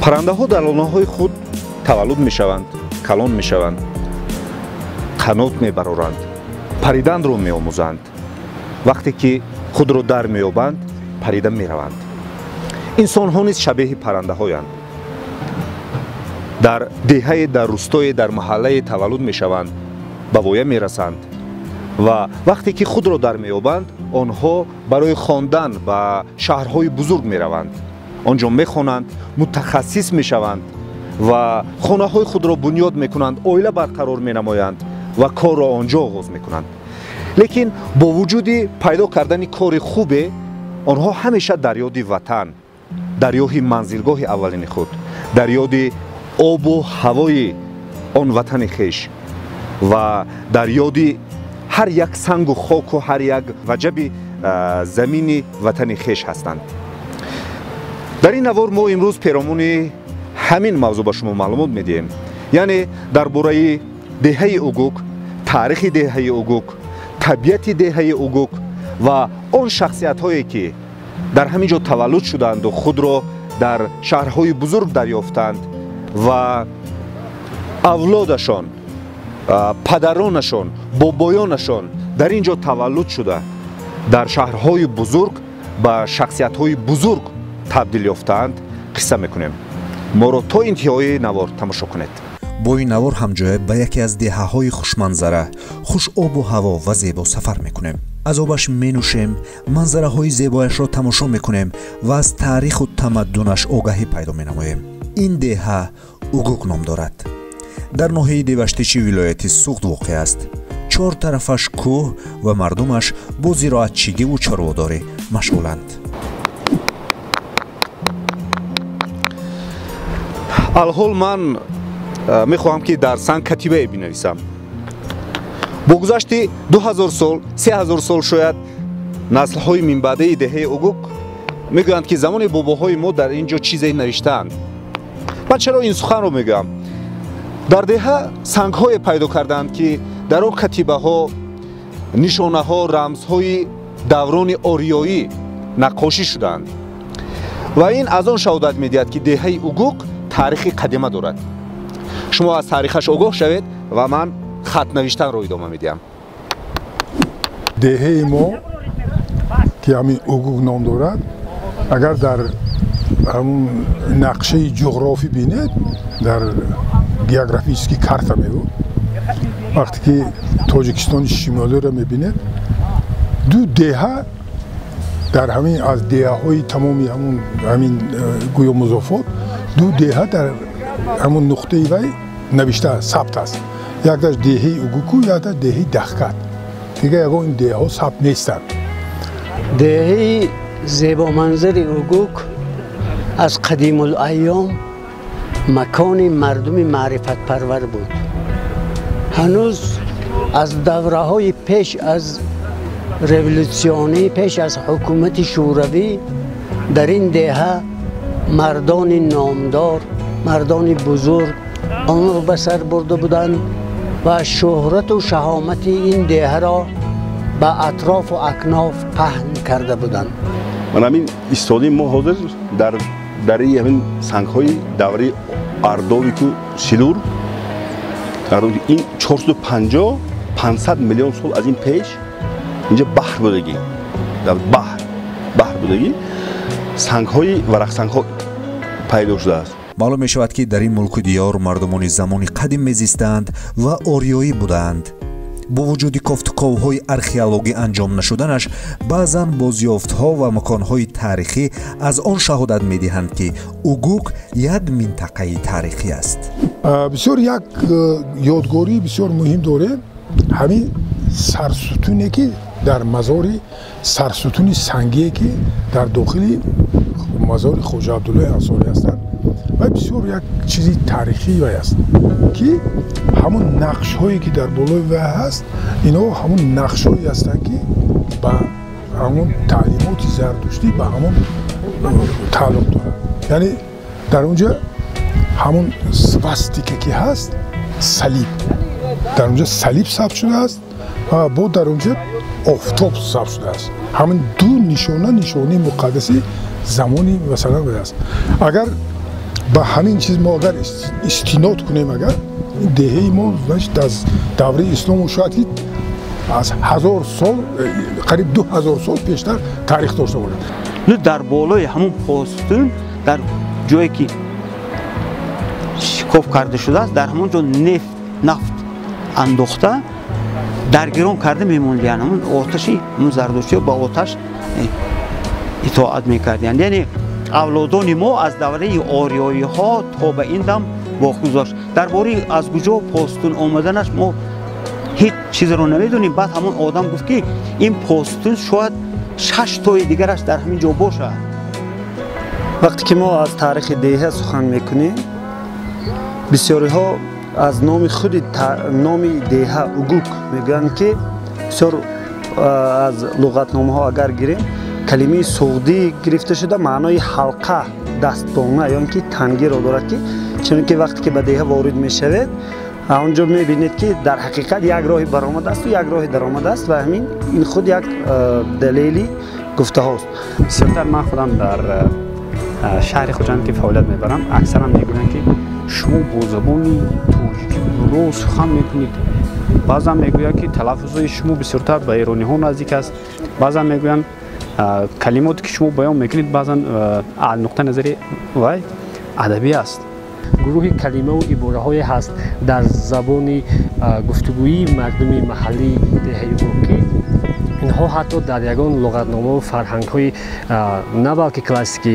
Паррандаҳо дар лонаҳои худ таваллуд мешаванд, калон мешаванд, қанот мебароранд, париданро меомӯзанд. Вақте ки худро дар меёбанд, парида мераванд. Инсонҳо низ шабеҳи паррандаҳоянд. Дар деҳае, дар рӯстое, дар маҳаллае таваллуд мешаванд, ба воя мерасанд ва вақте ки худро дар меёбанд, онҳо барои хондан ба шаҳрҳои бузург мераванд. Он ҷо мехонанд, мутахассис мешаванд ва хонаҳои худро бунёд мекунанд, оила барқарор менамоянд ва корро он ҷо оғоз мекунанд. Лекин бо вуҷуди пайдо кардани кори хубе, онҳо ҳамеша дар ёди ватан, дар ёди манзилгоҳи аввалини худ, дар ёди обу ҳавои он ватани хеш ва дар ёди ҳар як сангу хоку ҳар як ваҷаби замини ватани хеш ҳастанд. Дар ин навор мо имрӯз перомуни ҳамин мавзӯъ ба шумо маълумот медиҳем, яъне дар бораи деҳаи Угук, таърихи деҳаи Угук, табиати деҳаи Угук ва он шахсиятҳое ки дар ҳамин ҷо таваллуд шудаанду худро дар шаҳрҳои бузург дарёфтанд ва авлодашон, падаронашон, бобоёнашон дар ин ҷо таваллуд шуда, дар шаҳрҳои бузург ба шахсиятҳои бузург табдил ёфтаанд, қисса мекунем. Моро то интиҳои навор тамошо кунед. Бо ин навор ҳамҷоя ба яке аз деҳаҳои хушманзара, хушобу ҳаво ва зебо сафар мекунем. Аз обаш менӯшем, манзараҳои зебояшро тамошо мекунем ва аз таъриху тамаддунаш огаҳӣ пайдо менамоем. Ин деҳа Угук ном дорад. Дар ноҳияи Деваштичи вилояти Суғд воқеъ аст. Чор тарафаш кӯҳ ва мардумаш бо зироатчигиву чорводорӣ машғуланд. Алҳол ман мехоҳам ки дар санг катибае бинависам. Бо гузашти 2000 сол, 3000 сол шояд наслҳои минбаъдаи деҳаи Угук мегӯянд ки замони бобоҳои мо дар ин ҷо чизе навиштаанд. Ман чаро ин суханро мегӯям? Дар деҳа сангҳое пайдо карданд ки дар он катибаҳо, нишонаҳо, рамзҳои даврони ориёӣ наққошӣ шудаанд ва ин аз он шаҳодат медиҳад ки деҳаи Угук таърихи қадима дорад. Шумо аз таърихаш огоҳ шавед ва ман хатнавиштанро идома медиҳам. Деҳаи мо ки ҳамин Угук ном дорад, агар дар ҳамун нақшаи ҷуғрофӣ бинед, дар географический карта мегӯ, вақте ки Тоҷикистони шимолиро мебинед, ду деҳа дар ҳамин аз деҳаҳои тамоми ҳамун ҳамин гӯё музофот, ду деҳа дар ҳамун нуқтаи вай навишта сабт аст. Якдаш деҳаи Угуку, якдаш деҳаи Дахкат. Дигар ягон ин деҳаҳо сабт нестанд. Деҳаи зебоманзари Угук аз қадимулайём макони мардуми маърифатпарвар буд. Ҳанӯз аз давраҳои пеш аз революсионӣ, пеш аз ҳукумати шӯравӣ дар ин деҳа мардони номдор, мардони бузург умр ба сар бурда буданд ва шӯҳрату шаҳомати ин деҳаро ба атрофу акноф паҳн карда буданд. Ман ҳамин истодаи мо ҳозир дар дараи ҳамин сангҳои давраи Ардовику Силур, ин 450-500 миллион сол аз ин пеш инҷа баҳр будагӣ, дар баҳр будагӣ, сангҳои варақсангҳо пайдо шудааст. Маълум мешавад ки дар ин мулку диёр мардумони замони қадим мезистанд ва ориёӣ буданд. Бо вуҷуди кофтуковҳои археологӣ анҷом нашуданаш, баъзан бозёфтҳо ва маконҳои таърихӣ аз он шаҳодат медиҳанд ки Угук як минтақаи таърихӣ аст. Бисёр як ёдгории бисёр муҳим дорем, ҳамин сарсутуне ки дар мазори сарсутуни сангие ки дар дохили мазори Хоҷа Абдуллои Ансорӣ ҳастанд ва бисёр як чизи таърихӣ вай аст ки ҳамон нақшҳое ки дар болои вай ҳаст, инҳо ҳамон нақшҳое ҳастанд ки ба ҳамон таълимоти зардуштӣ ба ҳамон тааллуқ дорад. Яъне дар онҷа ҳамон свастика ки ҳаст, салиб, Дар онҷо салиб сабт шудааст ва бо дар онҷо офтоб сабт шудааст. Ҳамин ду нишона нишонаи муқаддаси замони масалан будааст. Агар ба ҳамин чиз мо агар истинод кунем, агар деҳаи мо аз давраи ислому шояд ки аз 1000 сол, қариб 2000 сол пештар таърих дошта бошад. Дар болои ҳамун постун, дар ҷое ки шикоф карда шудааст, дар ҳамон ҷо нафт андохта даргирон карда мемондиянд. Ҳамун оташи ҳамун зардуштиҳо ба оташ итоат мекардиянд. Яъне авлодони мо аз давраи ориёиҳо то ба ин дам боқӣ гузошт. Дар бораи аз куҷо постун омаданаш мо ҳеҷ чизро намедонем. Баъд ҳамон одам гуфт ки ин постун шояд 6 тои дигараш дар ҳамин ҷо бошад. Вақте ки мо аз таърихи деҳа сухан мекунем, бисёриҳо аз номи худи номи деҳа Угук мегӯянд, ки бисёр аз луғатномаҳо агар гирем, калимаи суғдӣ гирифта шуда маънои ҳалқа, дастдона ё ин ки тангиро дорад, ки чунки вақте ки ба деҳа ворид мешавед, онҷо мебинед, ки дар ҳақиқат як роҳи баромад асту як роҳи даромад аст ва ҳамин ин худ як далели гуфтаҳост. Бисёртар ман худам дар шаҳри Хуҷанд ки фаъолият мебарам, аксаран мегӯянд, ки шумо бо забони тоҷикӣ рост сухан мекунед. Баъзан мегӯянд, ки талаффузи шумо бисёртар ба эрониҳо наздик аст. Баъзан мегӯянд, калимоте ки шумо баён мекунед, баъзан аз нуқтаи назари вай адабӣ аст. Гурӯҳи калимаву ибораҳое ҳаст дар забони гуфтугӯии мардуми маҳаллии деҳаи Угук, ки инҳо ҳатто дар ягон луғатномаву фарҳангҳои на балки классикӣ,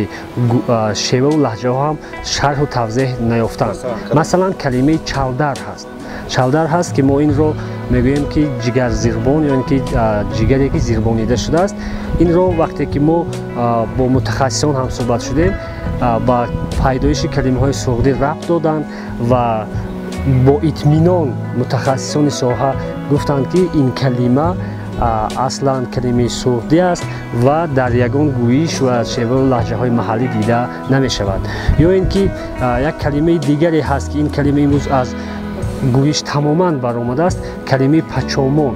шеваву лаҳҷаҳо ҳам шарҳу тавзеҳ наёфтанд. Масалан, калимаи чалдар ҳаст. Чалдар ҳаст, ки мо инро мегӯем, ки ҷигарзирбон ё ин ки ҷигаре ки зирбонида шудааст. Инро вақте ки мо бо мутахассисон ҳам суҳбат шудем, ба пайдоиши калимаҳои суғдӣ рабт доданд ва бо итминон мутахассисони соҳа гуфтанд, ки ин калима аслан калимаи суғдӣ аст ва дар ягон гӯиш ва шеваву лаҳҷаҳои маҳаллӣ дида намешавад. Ё ин ки як калимаи дигаре ҳаст, ки ин калима имрӯз аз гӯиш тамоман баромадааст, калимаи пачомон.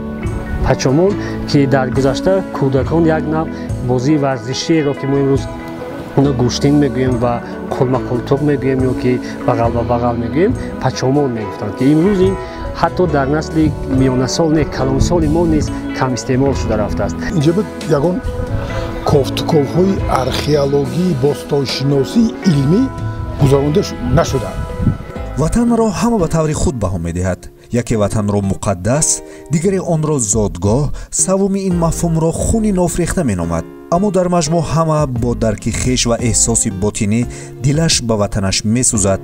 Пачомон, ки дар гузашта кӯдакон як нав бозии варзишиеро, ки мо имрӯз оно гӯштин мегӯем ва қулмақултуқ мегӯем ё ки бағал ба бағал мегӯем, пачомон мегуфтанд, ки имрӯз ин ҳатто дар насли миёнасол не, калонсоли мо низ кам истеъмол шуда рафтааст. Инҷа буд ягон кофтуковҳои археологӣ, бостоншиносии илмӣ гузаронда нашуданд. Ватанро ҳама ба таври худ баҳо медиҳад. Яке ватанро муқаддас, дигаре онро зодгоҳ, саввуми ин мафҳумро хуни нофрехта меномад. Аммо дар маҷмӯъ ҳама бо дарки хеш ва эҳсоси ботинӣ дилаш ба ватанаш месӯзад,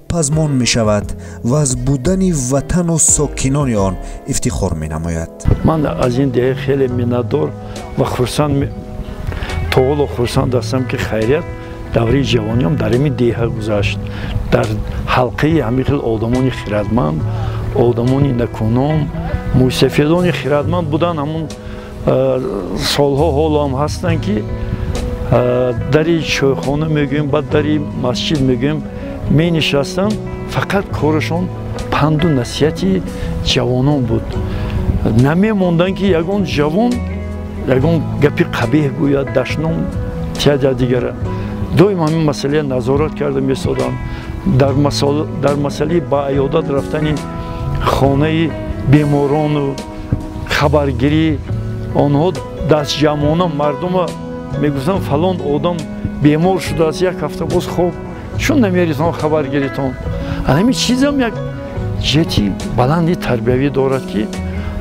пазмон мешавад ва аз будани ватану сокинони он ифтихор менамояд. Ман аз ин деҳа хеле миннатдор ва хурсанд, то ҳоло хурсанд ҳастам, ки хайрият давраи ҷавониам дар ҳамин деҳа гузашт, дар ҳалқаи ҳамин хел одамони хирадманд, одамони накуном, мӯйсафедони хирадманд буданд. Ҳамун солҳо ҳоло ҳам ҳастанд, ки дари чойхона мегӯем, баъд дари масҷид мегӯем, менишастанд, фақат корашон панду насиҳати ҷавонон буд. Намемонданд, ки ягон ҷавон ягон гапи қабеҳ гӯяд, дашном тиҳад я дигара. Доим ҳамин масъалая назорат карда месоданд. Дар масъалаи ба аёдат рафтани хонаи беморону хабаргирӣ онҳо дастҷамъона мардума мегуфтанд, фалон одам бемор шудааст, як ҳафта боз хоб, чун намеритон хабаргиритон. Ҳамин чизам як ҷиҳати баланди тарбиявӣ дорад, ки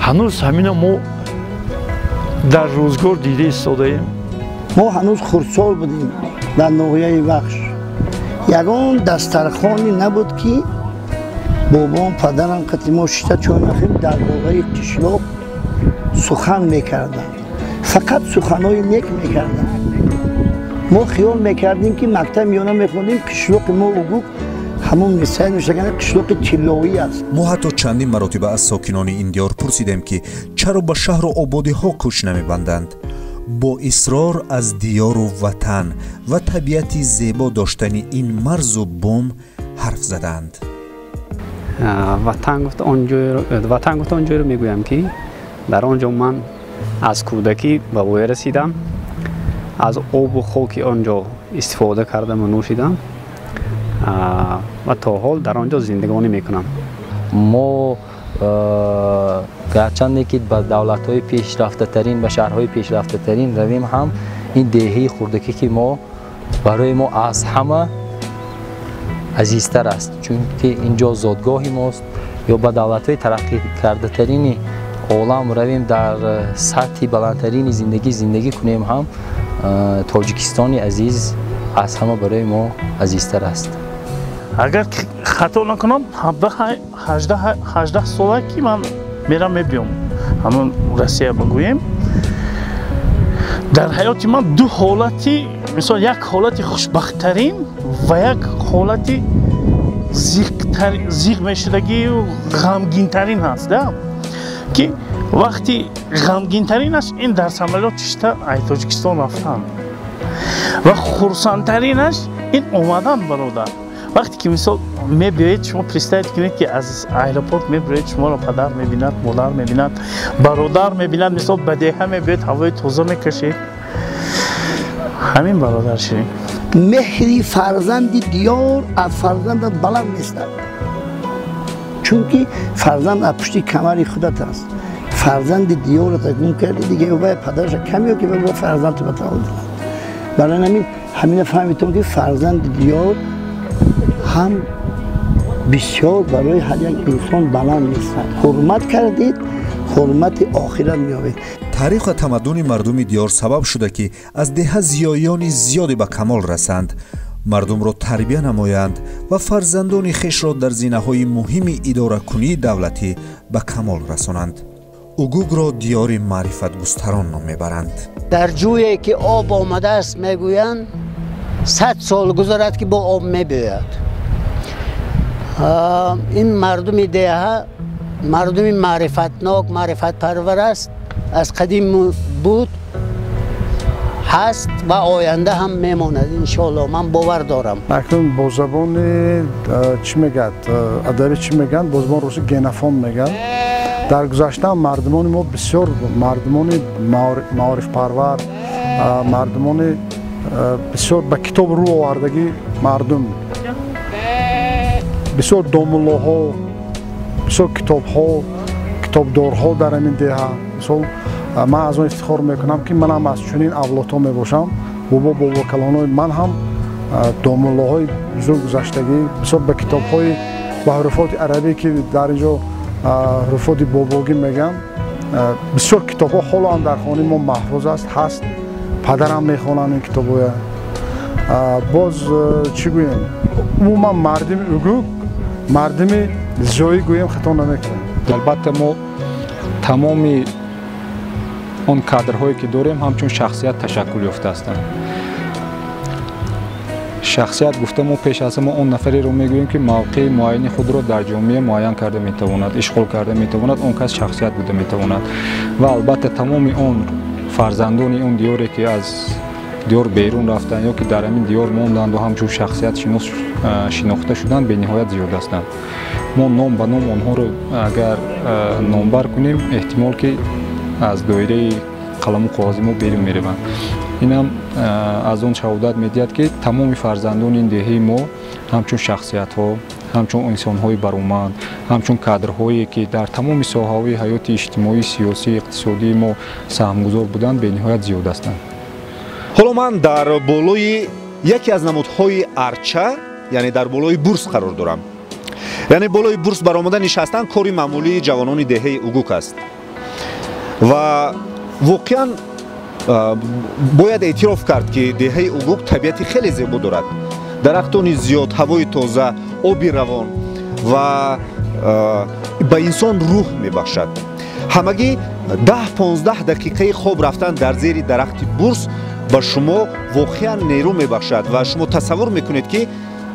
ҳанӯз ҳамина мо дар рӯзгор дида истодаем. Мо ҳанӯз хурдсол будем дар ноҳияи Вахш. Ягон дастархоне набуд, ки бобом, падарам қати мо шита чой нахӯрем, дар бораи қишлоқ сухан мекарданд. Фақат суханҳои нек мекарданд. Мо хиёл мекардем, ки мактаб миёна мехондем, қишлоқи мо Угук ҳамон мисай мешагана қишлоқи тиллоӣ аст. Мо ҳатто чандин маротиба аз сокинони ин диёр пурсидем, ки чаро ба шаҳру ободиҳо кӯч намебанданд. Бо исрор аз диёру ватан ва табиати зебо доштани ин марзу бум ҳарф заданд. Ватан гуфт он ҷойро мегӯям, ки дар он ҷо ман аз кӯдакӣ ба воя расидам, аз обу хоки он ҷо истифода кардам ва нӯшидам ва то ҳол дар он ҷо зиндагонӣ мекунам. Мо гарчанде ки ба давлатҳои пешрафтатарин, ба шаҳрҳои пешрафтатарин равем ҳам, ин деҳаи хурдакӣ ки мо барои мо аз ҳама азизтар аст, чунки инҷо зодгоҳи мост. Ё ба давлатҳои тараққӣ кардатарини олам равем, дар сатҳи баландтарини зиндагӣ зиндагӣ кунем ҳам, Тоҷикистони азиз аз ҳама барои мо азизтар аст. Агар хато накунам, 18 сола ки ман мерам мебиём, ҳамон Россия бигӯем, дар ҳаёти ман ду ҳолати, мисол як ҳолати хушбахттарин ва як ҳолати зиқ мешудагию ғамгинтарин ҳаст, ки вақти ғамгинтаринаш ин дар самолёт чишта ай Тоҷикистон рафтан ва хурсандтаринаш ин омадан, бародар. Вақте ки мисол мебиёед, шумо представить кунед, ки аз аэропорт мебиёед, шуморо падар мебинад, модар мебинад, бародар мебинад, мисол ба деҳа мебиёед, ҳавои тоза мекашед. Ҳамин, бародар ширин. Меҳри фарзанди диёр аз фарзандат баланд местад, чунки фарзанд аз пушти камари худат аст. Фарзанди диёрата гум карди, дига вай падараша кам ё ки ба фарзанд ба таваллуд. Барои ҳамин ҳамина фаҳмидам, ки фарзанди диёр ҳам бисёр барои ҳар як инсон баланд местад. Ҳурмат кардед, ҳурмати охират меёбед. Таърих ва тамаддуни мардуми диёр сабаб шуда, ки аз деҳа зиёиёни зиёде ба камол расанд, мардумро тарбия намоянд ва фарзандони хешро дар зинаҳои муҳими идоракунии давлатӣ ба камол расонанд. Угугро диёри маърифатгустарон ном мебаранд. Дар ҷӯе ки об омадааст, мегӯянд, 100 сол гузарад, ки бо об мебиёяд. Ин мардуми деҳа мардуми маърифатнок, маърифатпарвар аст, аз қадим буд, ҳаст ва оянда ҳам мемонад, иншоалло, ман бовар дорам. Акнун бо забони чӣ мегӯяд, адабӣ чӣ мегӯянд, бо забони русӣ генофонд мегӯянд. Дар гузашта мардумони мо бисёр мардумони маорифпарвар, мардумони бисёр ба китоб рӯ овардагӣ мардум, бисёр домуллоҳо, бисёр китобҳо, китобдорҳо дар ҳамин деҳа. Мисол ман аз он ифтихор мекунам, ки манам аз чунин авлодҳо мебошам. Бобо бобокалонҳои ман ҳам домуллоҳои бузург гузаштагӣ, бисёр ба китобҳои ба ҳуруфоти арабӣ, ки дар ин ҷо ҳуруфоти бобогӣ мегӯям, бисёр китобҳо ҳоло ҳам дар хонаи мо маҳфуз аст, ҳаст. Падарам мехонанд ин китобҳоя. Боз чӣ гӯем, умуман мардуми Угуг мардуми зиёӣ гӯем хато намекунем. Албатта мо тамоми он кадрҳое ки дорем ҳамчун шахсият ташаккул ёфта ҳастанд. Шахсият гуфта мо пеш аз ҳама он нафареро мегӯем, ки мавқеи муайяни худро дар ҷомеа муайян карда метавонад, ишғол карда метавонад, он кас шахсият буда метавонад. Ва албатта тамоми он фарзандони он диёре ки аз диёр берун рафтанд ё ки дар ҳамин диёр монданду ҳамчун шахсият шинохта шуданд, бениҳоят зиёд ҳастанд. Мо ном ба ном онҳоро агар номбар кунем, эҳтимол ки аз доираи қаламу коғази мо берун мераванд. Инам аз он шаҳодат медиҳад, ки тамоми фарзандони ин деҳаи мо ҳамчун шахсиятҳо, ҳамчун инсонҳои бароманд, ҳамчун кадрҳое ки дар тамоми соҳаҳои ҳаёти иҷтимоӣ, сиёсӣ, иқтисодии мо саҳмгузор буданд, бениҳоят зиёд ҳастанд. Ҳоло ман дар болои яке аз намудҳои арча, яъне дар болои бурс қарор дорам. Яъне болои бурс баромада нишастан кори маъмулии ҷавонони деҳаи Угук аст. Ва воқеан бояд эътироф кард, ки деҳаи Угук табиати хеле зебо дорад. Дарахтони зиёд, ҳавои тоза, оби равон ва ба инсон рӯҳ мебахшад. Ҳамагӣ 10-15 дақиқаи хоб рафтан дар зери дарахти бурс ба шумо воқеан нерӯ мебахшад ва шумо тасаввур мекунед, ки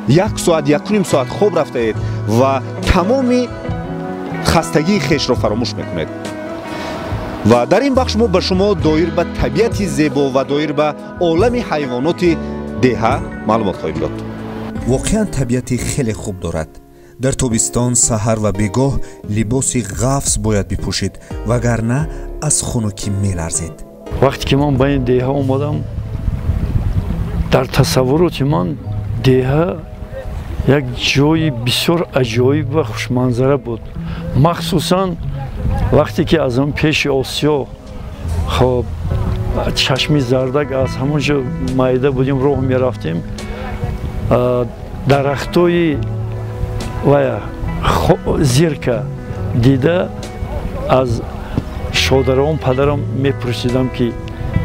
як соат, 1.5 соат хоб рафтаед ва тамоми хастагии хешро фаромӯш мекунед. Ва дар ин бахш мо ба шумо доир ба табиати зебо ва доир ба олами ҳайвоноти деҳа маълумот хоҳем дод. Воқеан табиати хеле хуб дорад. Дар тобистон саҳар ва бегоҳ либоси ғафз бояд бипӯшид, вагарна аз хунукӣ меларзед. Вақте ки ман ба ин деҳа омадам, дар тасаввуроти ман деҳа як ҷои бисёр аҷоиб ва хушманзара буд. Махсусан вақте ки аз он пеши Осиё, хоб, чашми зардак, аз ҳамон ҷо майда будем, роҳ мерафтем, дарахтои вая зирка дида аз шодарон падарам мепурсидам, ки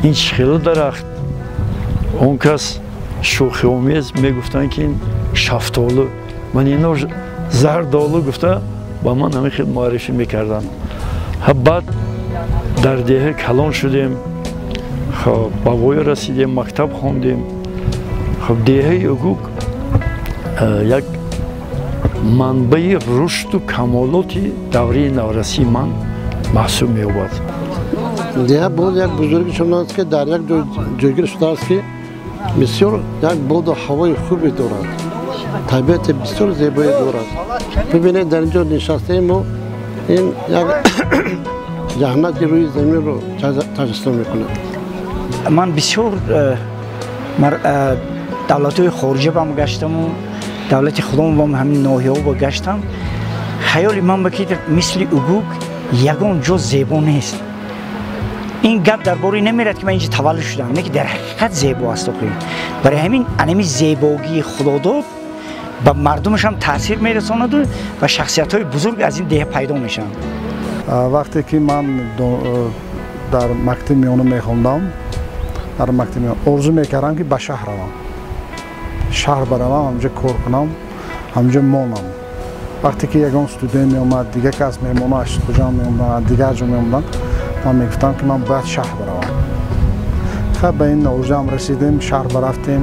ин чӣ хеле дарахт. Он кас шӯхиомез мегуфтанд, ки ин шафтолу, ман ино зардолу гуфта ба ман ҳамин хел муаррифӣ мекарданд. Баъд дар деҳа калон шудем, хоб, ба воя расидем, мактаб хондем. Хоб, деҳаи Угук як манбаи рушду камолоти давраи наврасии ман маҳсуб меёбад. Деҳа боз як бузурги шудааст, ки дар як ҷойгир шудааст, ки бисёр як боду ҳавои хубе дорад, табиати бисёр зебое дорад. Бибинед, дар ин ҷо нишастаем мо, ин як ҷаҳнати рӯи заминро таҷассум мекунад. Ман бисёр давлатҳои хориҷа бам гаштаму давлати худом бам ҳамин ноҳияҳо ба гаштам. Хаёли ман ба ки мисли Угук ягон ҷо зебо нест. Ин гап дар бораи намерад, ки ман инҷа таваллуд шудам, не ки дар ҳақиқат зебо аст. Охи, барои ҳамин анами зебогии худодод ба мардумашам таъсир мерасонаду ва шахсиятҳои бузург аз ин деҳа пайдо мешаванд. Вақте ки ман дар мактаби миёна мехондам, дар мактаби миёна орзу мекардам, ки ба шаҳр равам, шаҳр баравам, ҳамҷо кор кунам, ҳамҷо монам. Вақте ки ягон студент меомад, дигар кас меҳмоно аз Хуҷанд меомаданд, дигар ҷо меомаданд, ман мегуфтам, ки ман бояд шаҳр баравам. Хай, ба ин орзуам расидем, шаҳр барафтем,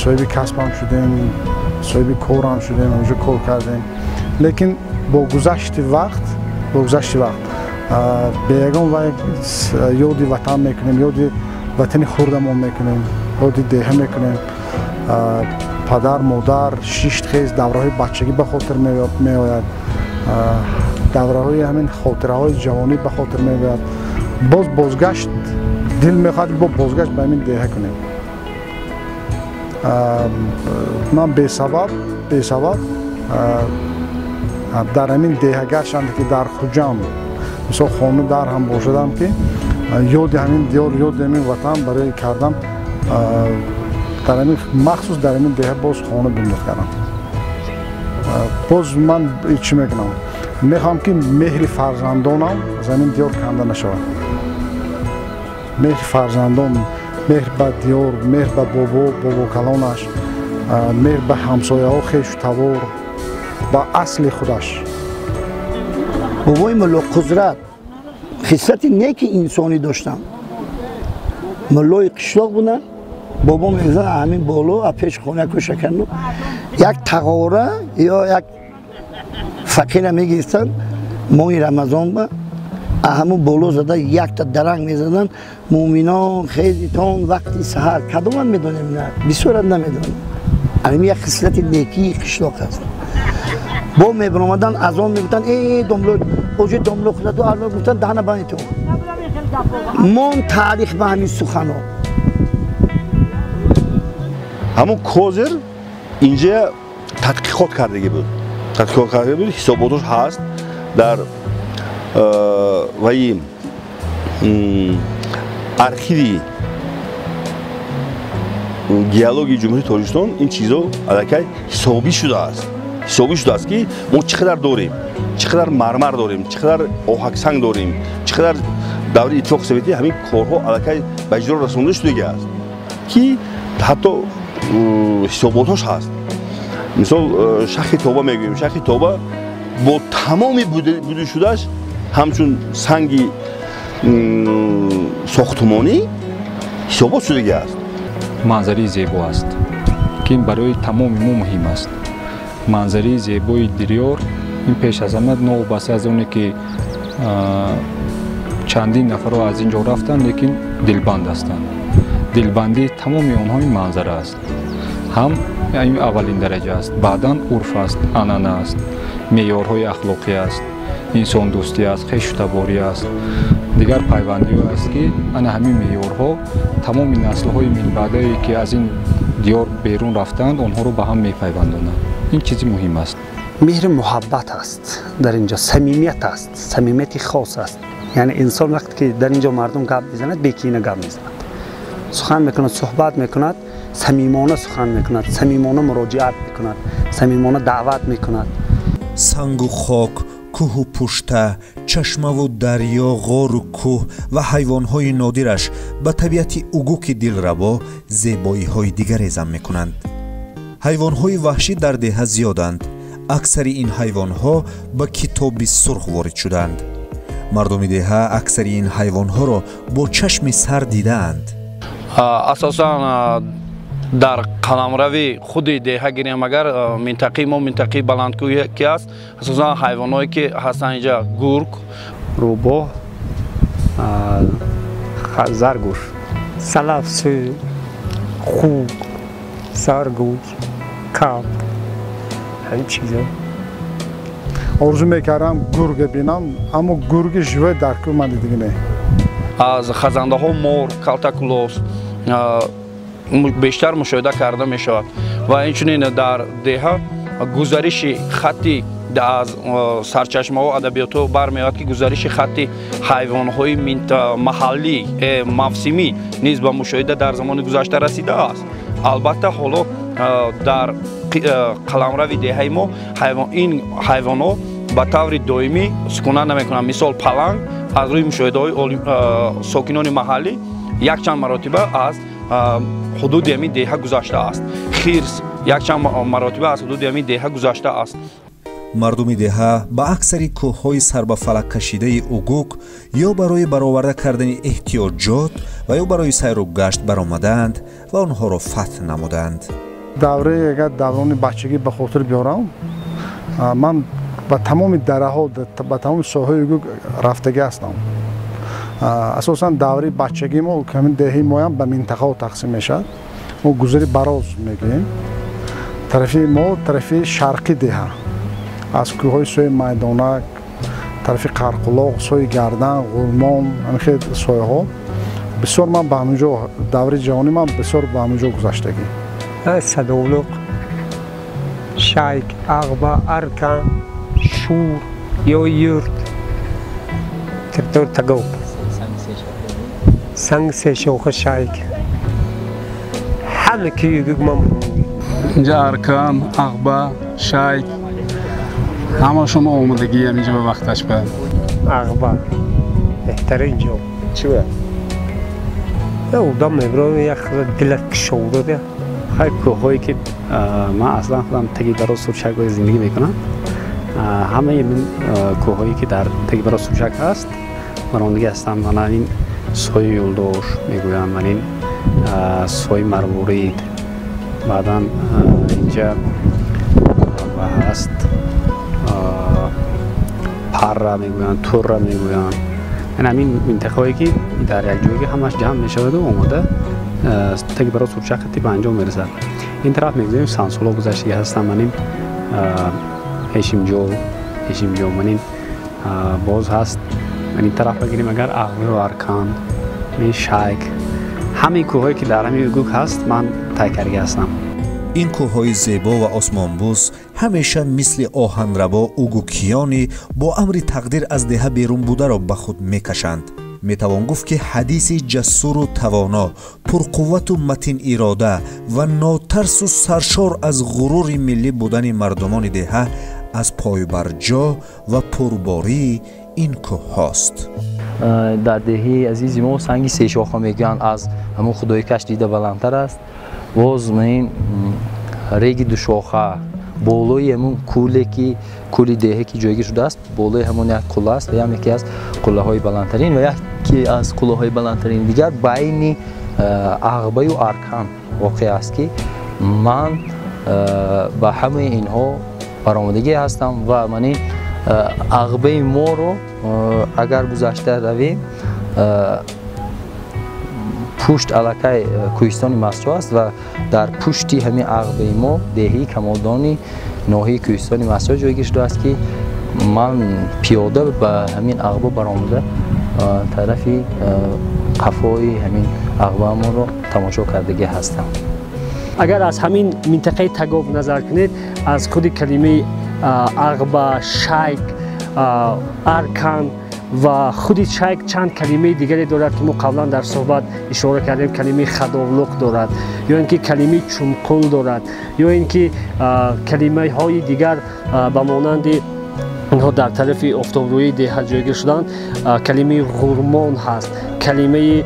соҳиби касбам шудем, соҳиби корам шудем, ҳамҷо кор кардем. Лекин бо гузашти вақт бе ягон вай ёди ватан мекунем, ёди ватани хурдамон мекунем, ёди деҳа мекунем. Падар, модар, шишт хез, давраҳои бачагӣ ба хотир меояд, давраҳои ҳамин хотираҳои ҷавонӣ ба хотир меояд. Боз бозгашт дил мехоҳад, бо бозгашт ба ҳамин деҳа кунем. Ман бесабаб дар ҳамин деҳа, гарчанде ки дар Хуҷанд мисол хона дар ҳам бошадам, ки ёди ҳамин диёр, ёди ҳамин ватан барои кардам, дар ҳамин, махсус дар ҳамин деҳа боз хона бунёд кардам. Боз ман чӣ мекунам? Мехоҳам, ки меҳри фарзандонам аз ҳамин диёр канда нашавад. Меҳри фарзандон, меҳр ба диёр, меҳр ба бобо, бобокалонаш, меҳр ба ҳамсояҳо, хешу тавор, ба асли худаш. Бобои Мулло Қудрат хислати неки инсонӣ доштам. Муллои қишлоқ буданд. Бобо мегуфтанд, ҳамин боло а пеш хона кӯшакану як тағора ё як фақира мегирифтанд, моҳи Рамазон ба ҳамун боло зада якта даранг мезаданд: «Муъминон, хезитон, вақти саҳар». Кадоман медонем? На, бисёрат намедонем. Ҳамин як хислати некии қишлоқ аст. Бо мебаромаданд, азон мегуфтанд: «Э, домло, оҷи домло худаду алло», гуфтанд: «Даҳна банитон». Мон таърих ба ҳамин сухано. Ҳамон козир инҷа тадқиқот кардагӣ буд, тадқиқот кардагӣ буд, ҳисоботош ҳаст дар ваи архиви геологияи Ҷумҳурии Тоҷикистон. Ин чизо аллакай ҳисобӣ шудааст, ҳисобӣ шудааст, ки мо чӣ қадар дорем, чӣ қадар мармар дорем, чӣ қадар оҳаксанг дорем, чӣ қадар. Даври Иттифоқи Советӣ ҳамин корҳо аллакай ба иҷро расонда шудагӣ аст, ки ҳатто ҳисоботҳош ҳаст. Мисол, Шахи Тоба мегӯем. Шахи Тоба бо тамоми будушудааш ҳамчун санги сохтумонӣ ҳисобот шудагӣ аст. Манзараи зебо аст, ки ин барои тамоми мо муҳим аст. Манзараи зебои диёр ин пеш аз ҳама, новобаста аз оне ки чандин нафарро аз ин ҷо рафтанд, лекин дилбанд ҳастанд. Дилбандии тамоми онҳо ин манзара аст. Ҳам ин аввалин дараҷа аст, баъдан урф аст, анъана аст, меъёрҳои ахлоқӣ аст, инсондӯстӣ аст, хешу таборӣ аст, дигар пайвандиҳо аст, ки ана ҳамин меъёрҳо тамоми наслҳои минбаъдае, ки аз ин диёр берун рафтаанд, онҳоро ба ҳам мепайвандонанд. Ин чизи муҳим аст. Меҳри муҳаббат аст дар инҷо, самимият аст, самимияти хос аст. Яъне инсон вақте ки дар инҷо мардум гап мезанад, бекина гап мезанад, сухан мекунад, суҳбат мекунад, самимона сухан мекунад, самимона муроҷиат мекунад, самимона даъват мекунад. Сангу хок, кӯҳу пушта, чашмаву дарё, ғору кӯҳ ва ҳайвонҳои нодираш ба табиати Угуки дилрабо зебоиҳои дигаре зам мекунанд. Ҳайвонҳои ваҳшӣ дар деҳа зиёданд. Аксари ин ҳайвонҳо ба Китоби сурх ворид шуданд. Мардуми деҳа аксари ин ҳайвонҳоро бо чашми сар дидаанд. Асосан дар қаламрави худи деҳа гирем агар, минтақаи мо минтақаи баландкӯҳӣ ки аст, асосан ҳайвонҳое ки ҳастанд инҷа гург, рӯбоҳ, заргӯш, салафсӯ, хук, заргӯш, каб, ҳамин чизо. Орзу мекардам гурга бинам, аммо гурги живой дар кӯҳ ман дидагӣ не. Аз хазандаҳо мор, калтакулос бештар мушоҳида карда мешавад ва инчунин дар деҳа гузариши хатти аз сарчашмаҳо, адабиётҳо бармеояд, ки гузариши хатти ҳайвонҳои маҳаллӣ мавсимӣ низ ба мушоҳида дар замони гузашта расидааст. Албатта, ҳоло дар қаламрави деҳаи мо ин ҳайвонҳо ба таври доимӣ сукунат намекунанд. Мисол, паланг аз рӯи мушоҳидаҳои сокинони маҳаллӣ якчанд маротиба аз ҳудуди ҳамин деҳа гузаштааст, хирс якчанд маротиба аз ҳудуди ҳамин деҳа гузаштааст. Мардуми деҳа ба аксари кӯҳҳои сарбафалак кашидаи Угук ё барои бароварда кардани эҳтиёҷот ва ё барои сайру гашт баромадаанд ва онҳоро фатҳ намуданд. Давраи агар даврони бачагӣ ба хотир биёрам, ман ба тамоми дараҳо, ба тамоми соҳаи Угук рафтагӣ ҳастам. Асосан давраи бачагии мо, ҳамин деҳаи моям ба минтақаҳо тақсим мешавад, мо гузари Бароз мегӯем. Тарафи мо, тарафи шарқи деҳа, аз кӯҳҳои сӯи Майдонак, тарафи Қарқулоқ, сӯи Гардан, Ғулмон, ҳамин хел сояҳо бисёр. Ман ба ҳамин ҷо давраи ҷавонӣ ман бисёр ба ҳамин ҷо гузаштагӣ. Садовлуқ, Шайк, Ағба, Аркан, Шур, Ёйюрт, территория Тагоб, Санг Сешоха, Шайк, ҳама ки ман. Инҷа Аркан, Ағба, Шайк, ҳамашон омадагӣ инҷа ба вақташ ба. Ағба беҳтарин ҷо. Чӣ ба? Одам мебирояд, як дилат кушода. Хай, кӯҳҳое ки ман аслан худам таги Бароз Сурчак зиндагӣ мекунам, ҳамаи ин кӯҳҳое ки дар таги Бароз Сурчак ҳаст, баромадагӣ ҳастам. Мана ин сои Юлдош мегӯянд, ман ин сои Марворид, баъдан инҷа ҳаст Парра мегӯянд, Турра мегӯянд. Ин ҳамин минтақаҳое ки дар як ҷойги ҳамаш ҷамъ мешаваду омода таги Бароз Сурчак хати ба анҷом мерасад. Ин тараф мегӯем, Сансоло гузаштагӣ ҳастам, манин Ҳешимҷо, Ҳешимҷо, манин боз ҳаст. Ин тараф бигирем агар, Ағвию Аркан, ин Шайк, ҳамаи кӯҳҳое ки дар ҳамин Угук ҳаст, ман тай кардагӣ ҳастам. Ин кӯҳҳои зебо ва осмонбӯс ҳамеша мисли оҳанрабо угукиёни бо амри тақдир аз деҳа берун бударо ба худ мекашанд. Метавон гуфт, ки ҳадиси ҷасуру тавоно, пурқуввату матин ирода ва нотарсу саршор аз ғурури миллӣ будани мардумони деҳа аз пойбарҷо ва пурбории ин кӯҳҳост. Дар деҳаи азизи мо санги сешоха мегӯянд, аз ҳамон худоикаш дида баландтар аст. Боз ин реги душоха, болои ҳамон кӯле ки кӯли деҳа ки ҷойгир шудааст, болои ҳамон як қулла аст ва ям яке аз қуллаҳои баландтарин ва яке аз қуллаҳои баландтарини дигар байни Ағбаю Аркан воқеъ аст, ки ман ба ҳамаи инҳо баромадагӣ ҳастам. Ва ман ин Ағбаи моро агар гузашта равем, Пушт аллакай кӯҳистони Мастчоҳ аст ва дар пушти ҳамин ағбаи мо деҳаи Камолдони ноҳияи кӯҳистони Мастчоҳ ҷойгир шудааст, ки ман пиёда ба ҳамин ағба баромада тарафи қафои ҳамин ағбаамонро тамошо кардагӣ ҳастам. Агар аз ҳамин минтақаи Тагоб назар кунед, аз худи калимаи ағба, шайк, аркан ва худи шайк чанд калимаи дигаре дорад, ки мо қаблан дар суҳбат ишора кардем. Калимаи хадовлуқ дорад, ё ин ки калимаи чумқул дорад, ё ин ки калимаҳои дигар ба монанди инҳо дар тарафи офтобрӯии деҳа ҷойгир шуданд. Калимаи ғурмон ҳаст, калимаи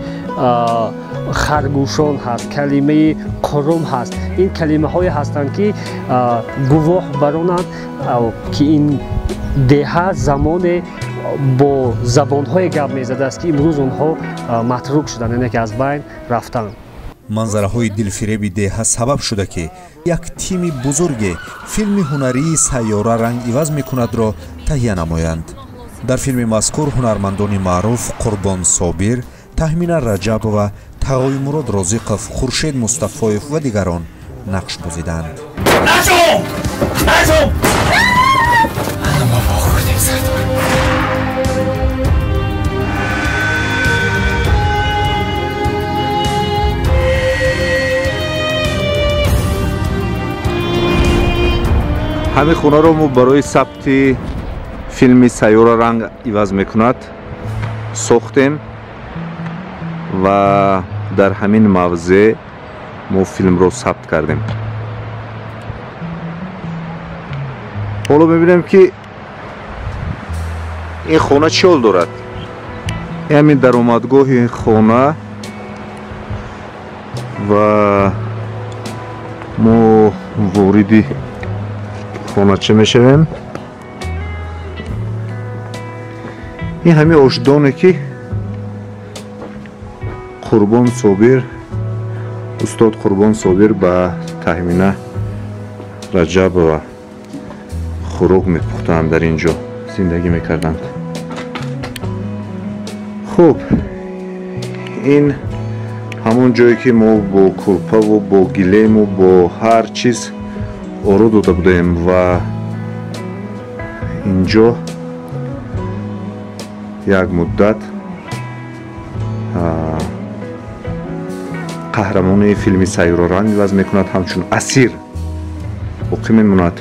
харгӯшон ҳаст, калимаи қурум ҳаст. Ин калимаҳое ҳастанд, ки гувоҳ баронанд, ки ин деҳа замоне бо забонҳое гап мезадааст, ки имрӯз онҳо матрук шуданд, яъне ки аз байн рафтанд. Манзараҳои дилфиреби деҳа сабаб шуда, ки як тими бузурге филми ҳунарии «Сайёра ранг иваз мекунадро таҳия намоянд. Дар филми мазкур ҳунармандони маъруф Қурбон Собир, Таҳмина Раҷабова, Тағоимурод Розиқов, Хуршед Мустафоев ва дигарон нақш бозиданд. Ҳамин хонаро мо барои сабти филми «Сайёра ранг иваз мекунад» сохтем ва дар ҳамин мавзеъ мо филмро сабт кардем. Ҳоло мебинем, ки ин хона чӣ ҳол дорад. Ҳамин даромадгоҳи хона ва мо вориди хонача мешавем. Ин ҳамин ошдоне, ки Қурбон Собир, устод Қурбон Собир ба Таҳмина Раҷабова хӯрок мепухтанд, дар ин ҷо зиндагӣ мекарданд. Хуб, ин ҳамон ҷое, ки мо бо кӯрпаву бо гилему бо ҳар чиз оро дода будем ва инҷо як муддат қаҳрамони филми «Сайёра ранг иваз мекунад» ҳамчун асир боқӣ мемонад.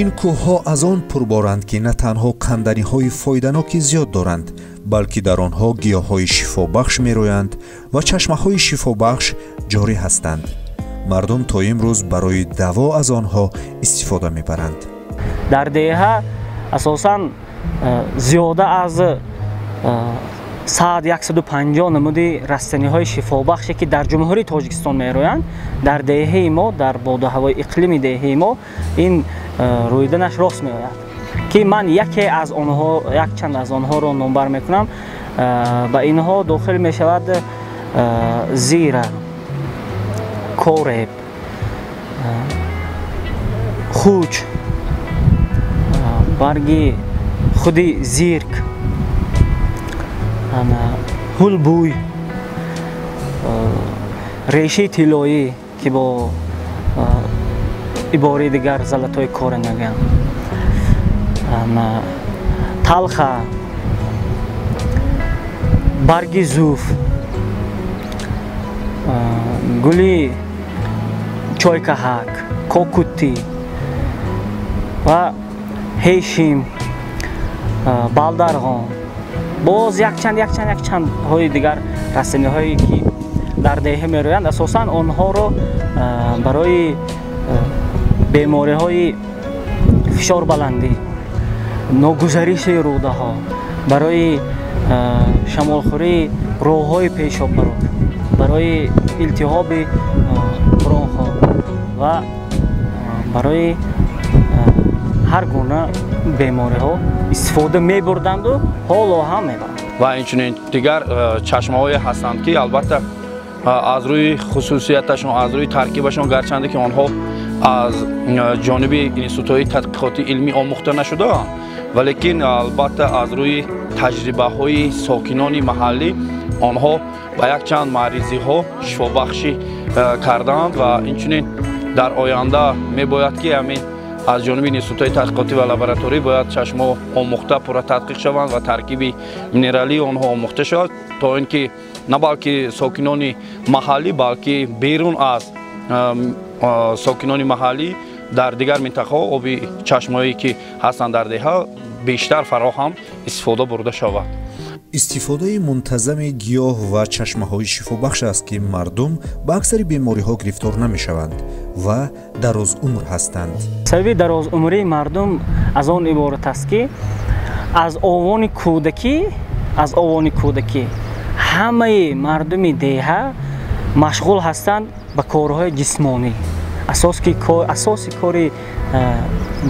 Ин кӯҳҳо аз он пурборанд, ки на танҳо канданиҳои фоиданоки зиёд доранд, балки дар онҳо гиёҳҳои шифобахш мероянд ва чашмаҳои шифобахш ҷорӣ ҳастанд. Мардум то имрӯз барои даво аз онҳо истифода мебаранд. Дар деҳа асосан зиёда аз 100-150 намуди растаниҳои шифобахше, ки дар Ҷумҳурии Тоҷикистон мероянд, дар деҳаи мо, дар боду ҳавои иқлими деҳаи мо ин рӯиданаш рост меояд, ки ман яке аз онҳо, якчанд аз онҳоро номбар мекунам. Ба инҳо дохил мешавад зира, кореб, хуч, барги худи зирк, ҳулбӯй, решаи тиллоӣ, ки бо ибораи дигар золотои корен мегӯянд, талха, барги зуф, гули чойкаҳак, кокутӣ ва ҳешим, балдарғон, боз якчанд якчандҳои дигар растаниҳое, ки дар деҳа мероянд. Асосан онҳоро барои бемориҳои фишорбаландӣ, ногузариши рӯдаҳо, барои шамолхӯрии роҳҳои пешоббарор, барои илтиҳоби бронхҳо ва барои ҳар гуна бемориҳо истифода мебурданду ҳоло ҳам мебаранд. Ва инчунин дигар чашмаҳое ҳастанд, ки албатта аз рӯи хусусияташон, аз рӯи таркибашон, гарчанде ки онҳо аз ҷониби институтҳои тадқиқоти илмӣ омӯхта нашудаанд, Валекин албатта аз рӯи таҷрибаҳои сокинони маҳаллӣ онҳо ба якчанд маризиҳо шифобахшӣ кардаанд ва инчунин дар оянда мебояд ки ҳамин аз ҷониби институтҳои тадқиқотӣ ва лабораторӣ бояд чашмҳо омӯхта пурра тадқиқ шаванд ва таркиби минералии онҳо омӯхта шавад, то ин ки на балки сокинони маҳаллӣ, балки берун аз сокинони маҳаллӣ дар дигар минтақаҳо оби чашмҳое ки ҳастанд дар деҳа бештар фароҳам истифода бурда шавад. Истифодаи мунтазами гиёҳ ва чашмаҳои шифобахш аст, ки мардум ба аксари бемориҳо гирифтор намешаванд ва дарозумр ҳастанд. Сабаби дарозумрии мардум аз он иборат аст, ки аз овони кӯдакӣ ҳамаи мардуми деҳа машғул ҳастанд ба корҳои ҷисмонӣ. Асоси кори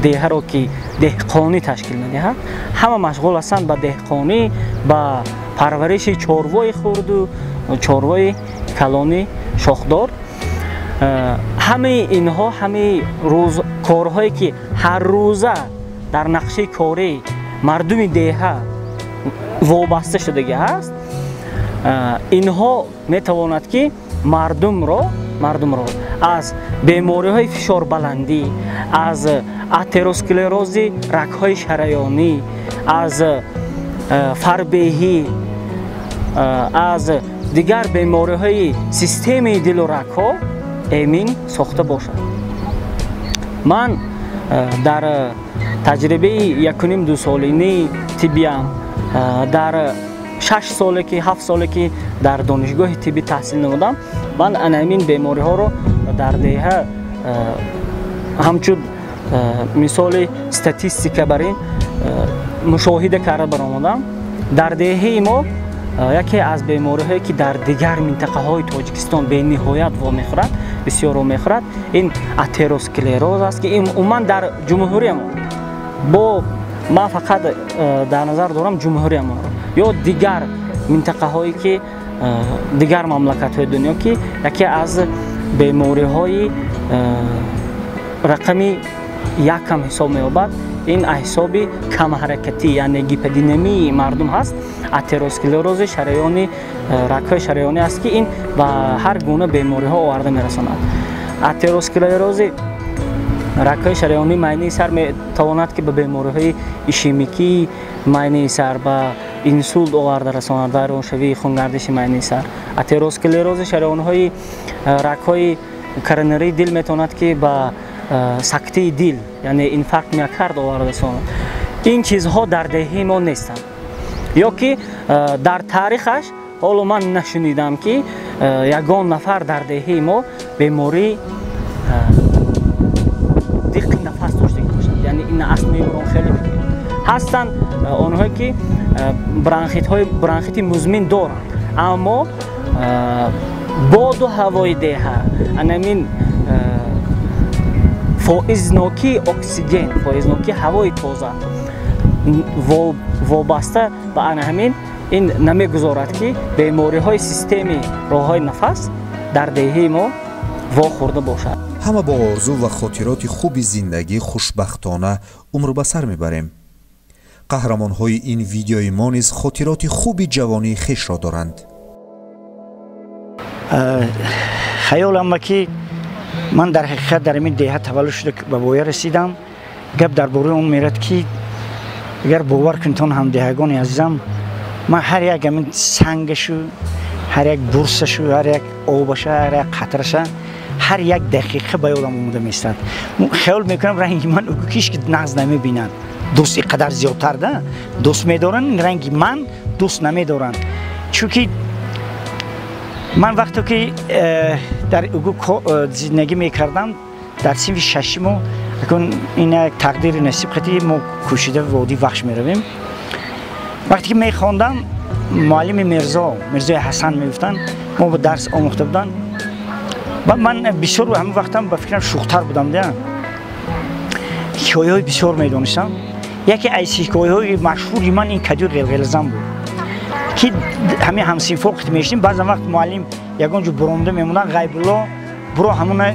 деҳаро ки деҳқонӣ ташкил медиҳад, ҳама машғул ҳастанд ба деҳқонӣ, ба парвариши чорвои хурду чорвои калони шохдор. Ҳамаи инҳо, ҳамаи корҳое ки ҳар рӯза дар нақшаи кори мардуми деҳа вобаста шудагӣ ҳаст, инҳо метавонад ки мардумро аз бемориҳои фишорбаландӣ, аз атеросклерози рагҳои шараёнӣ, аз фарбеҳӣ, аз дигар бемориҳои системаи дилу рагҳо эмин сохта бошад. Ман дар таҷрибаи 1.5-2 солини тиббиям, дар 6 соле ки 7 соле ки дар донишгоҳи тиббӣ таҳсил намудам, ман ана ҳамин бемориҳоро дар деҳа ҳамчун мисоли статистика бар ин мушоҳида карда баромадам. Дар деҳаи мо яке аз бемориҳое ки дар дигар минтақаҳои Тоҷикистон бениҳоят вомехӯрад, бисёр вомехӯрад, ин атеросклероз аст, ки умуман дар ҷумҳуриямон, бо ман фақат дар назар дорам ҷумҳуриямонро ё дигар минтақаҳое ки дигар мамлакатҳои дунё, ки яке аз бемориҳои рақами якам ҳисоб меёбад, ин ҳисоби камҳаракатӣ, яъне гиподинамии мардум ҳаст. Атеросклерози шараёни рагҳои шараёнӣ аст, ки ин ба ҳар гуна бемориҳо оварда мерасонад. Атеросклерози рагҳои шараёнии майнаи сар метавонад ки ба бемориҳои ишемикии майнаи сар, ба инсулт оварда расонад, вайроншавии хунгардиши майнаи сар. Атеросклерози шараёнҳои рагҳои коронарии дил метавонад ки ба сактаи дил, яъне инфаркт миокард оварда расонад. Ин чизҳо дар деҳаи мо нестанд, ё ки дар таърихаш ҳоло ман нашунидам, ки ягон нафар дар деҳаи мо бемории диққи нафас доштагӣ бошад, яъне ин астмаи бронхиалӣ мегӯянд. Ҳастанд онҳое ки бронхити музмин доранд, аммо боду ҳавои деҳа, анамин фоизнокии оксиген, фоизнокии ҳавои тоза вобаста ба ана ҳамин ин намегузорад, ки бемориҳои системаи роҳҳои нафас дар деҳаи мо вохӯрда бошад. Ҳама бо орзу ва хотироти хуби зиндагӣ хушбахтона умр ба сар мебарем. Қаҳрамонҳои ин видеои мо низ хотироти хуби ҷавонии хешро доранд. Хаёлам ки ман дар ҳақиқат дар ин деҳа таваллуд шуда ба воя расидам. Гап дар бораи он мерад, ки агар бовар кунтон ҳамдеҳагони азизам, ман ҳар як ҳамин сангашу, ҳар як бурсашу, ҳар як обаша, ҳар як қатраша ҳар як дақиқа ба ёдам омода меистад. Хаёл мекунам ранги ман ҳеч ки нағз намебинад. Дӯст ин қадар зиёдтар да дӯст медоранд, ранги ман дӯст намедоранд. Чунки ман вақте ки дар угу зиндагӣ мекардам, дар синфи шашимо, акун ин як тақдири насиб қати мо кӯшида водии Вахш меравем. Вақте ки мехондам, муаллими Мирзо, Мирзои Ҳасан мегуфтанд, мо ба дарс омӯхта буданд. Ва ман бисёр ҳамон вақтам ба фикрам шӯхтар будам, ҳикояҳои бисёр медонистам. Яке аз ҳикояҳои машҳури ман ин кадюи ғелғелзан буд, ки ҳамин ҳамсинфҳо қит мешидем. Баъзан вақт муаллим ягон ҷо буромда мемонад, Ғайбулло буро ҳамона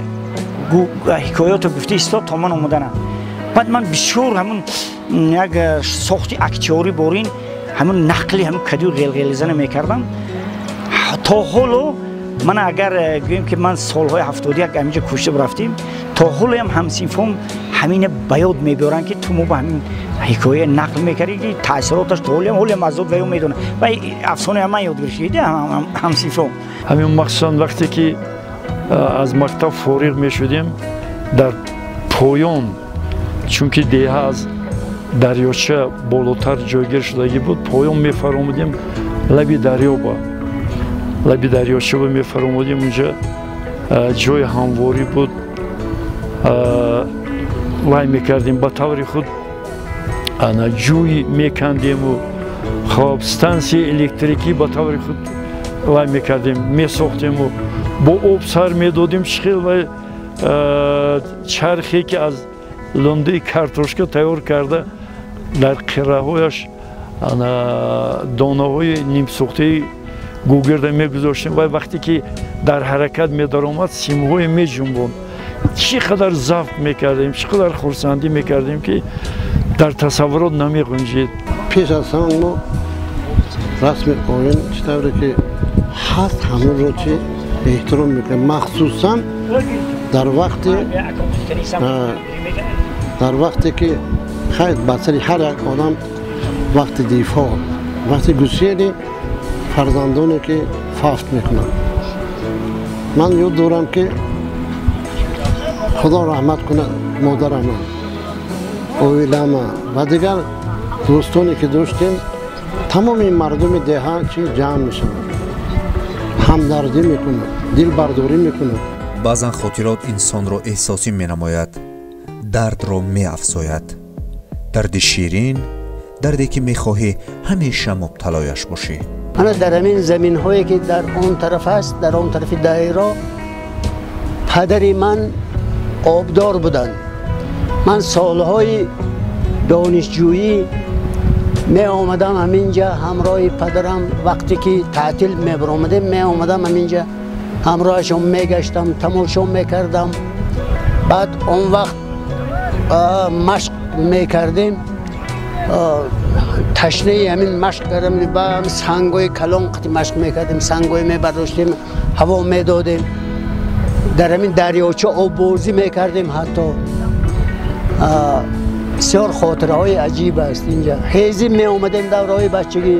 ҳикоятро гуфта истод то ман омоданам. Баъд ман бисёр ҳамун Як сохти актёрӣ борин ҳамун нақли ҳамун кадию ғелғелзана мекардам. То ҳоло ман агар гӯем ки ман солҳои 71 ҳаминҷо кӯчида рафтем, то ҳолоям ҳамсинфом ҳамина ба ёд мебиёранд ки ту мо ба ҳамин ҳикоя нақл мекардӣ, ки таъсироташ то ҳолиам ҳолиам аз ёд ваё медонад. Ва афсонаи ман ёд гирифтида ҳамсинфом. Ҳамин махсусан вақте ки аз мактаб фориғ мешудем, дар поён, чунки деҳа аз дарёча болотар ҷойгир шудагӣ буд, поён мефаромудем лаби дарёба. Лаби дарёчаба мефаромудем, унҷа ҷои ҳамворӣ буд, вай мекардем ба таври худ, ана ҷӯй мекандему, хоб стансияи электрикӣ ба таври худ вай мекардем, месохтему, бо об сар медодем. Чӣ хел вай чархе ки аз лундаи картошка тайёр карда, дар қираҳояш донаҳои нимсӯхтаи гугирда мегузоштем. Вай вақте ки дар ҳаракат медаромад, симҳое меҷунбонд. Чӣ қадар завқ мекардем, чӣ қадар хурсандӣ мекардем, ки дар тасаввурот намеғунҷид. Пеш аз ҳама мо расми оин чӣ тавре ки ҳаст, ҳамонро чи эҳтиром мекунем, махсусан дар вақте ки хайр ба сари ҳар як одам вақти дифоъ, вақти гусели фарзандоне ки фавт мекунанд. Ман ёд дорам ки худо раҳмат кунад модарама, оилама ва дигар дӯстоне ки доштем, тамоми мардуми деҳа чи ҷамъ мешаванд, ҳамдардӣ мекунанд, дилбардорӣ мекунанд. Баъзан хотирот инсонро эҳсосӣ менамояд, дардро меафзояд. Дарди ширин, дарде ки мехоҳӣ ҳамеша мубталояш бошӣ. Ана дар ҳамин заминҳое ки дар он тараф аст, дар он тарафи даиро падари ман обдор буданд. Ман солҳои донишҷӯӣ меомадам ҳаминҷа ҳамроҳи падарам. Вақте ки таътил мебаромадем, меомадам ҳаминҷа, ҳамроҳашон мегаштам, тамошо мекардам. Баъд он вақт машқ мекардем, ташнаи ҳамин машқ кардам, ба сангҳои калон қати машқ мекардем, сангҳое мебардоштем, ҳаво медодем, дар ҳамин дарёча оббозӣ мекардем. Ҳатто бисёр хотираҳои аҷиб аст инҷа. Ҳезим меомадем давраҳои бачагӣ,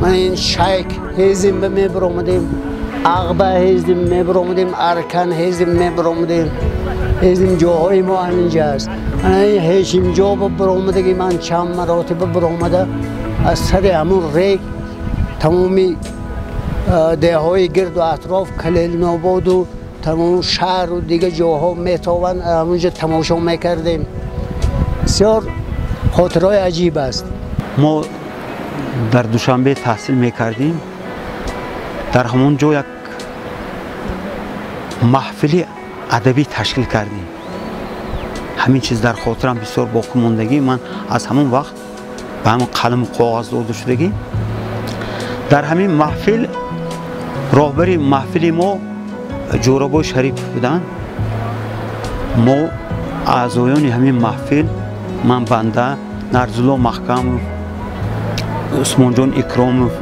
ман ин шайк ҳезим мебаромадем, ағба ҳезим мебаромадем, аркан ҳезим мебаромадем. Ҳезим ҷоҳои мо ҳаминҷа аст. Ҳешимҷо баромадаги ман чанд маротиба баромада, аз сари ҳамун рег тамоми деҳҳои гирду атроф, Калелнободу тамоми шаҳру дигар ҷоҳо метованд, ҳамунҷа тамошо мекардем. Бисёр хотираҳои аҷиб аст. Мо дар Душанбе таҳсил мекардем. Дар ҳамон ҷо як маҳфили адабӣ ташкил кардем. Ҳамин чиз дар хотирам бисёр боқӣ мондагӣ. Ман аз ҳамон вақт ба ҳамон қаламу коғаз дода шудагӣ. Дар ҳамин маҳфил роҳбари маҳфили мо Ҷӯрабой Шарипов буданд. Мо аъзоёни ҳамин маҳфил, ман банда, Нарзулло Маҳкамов, Усмонҷон Икромов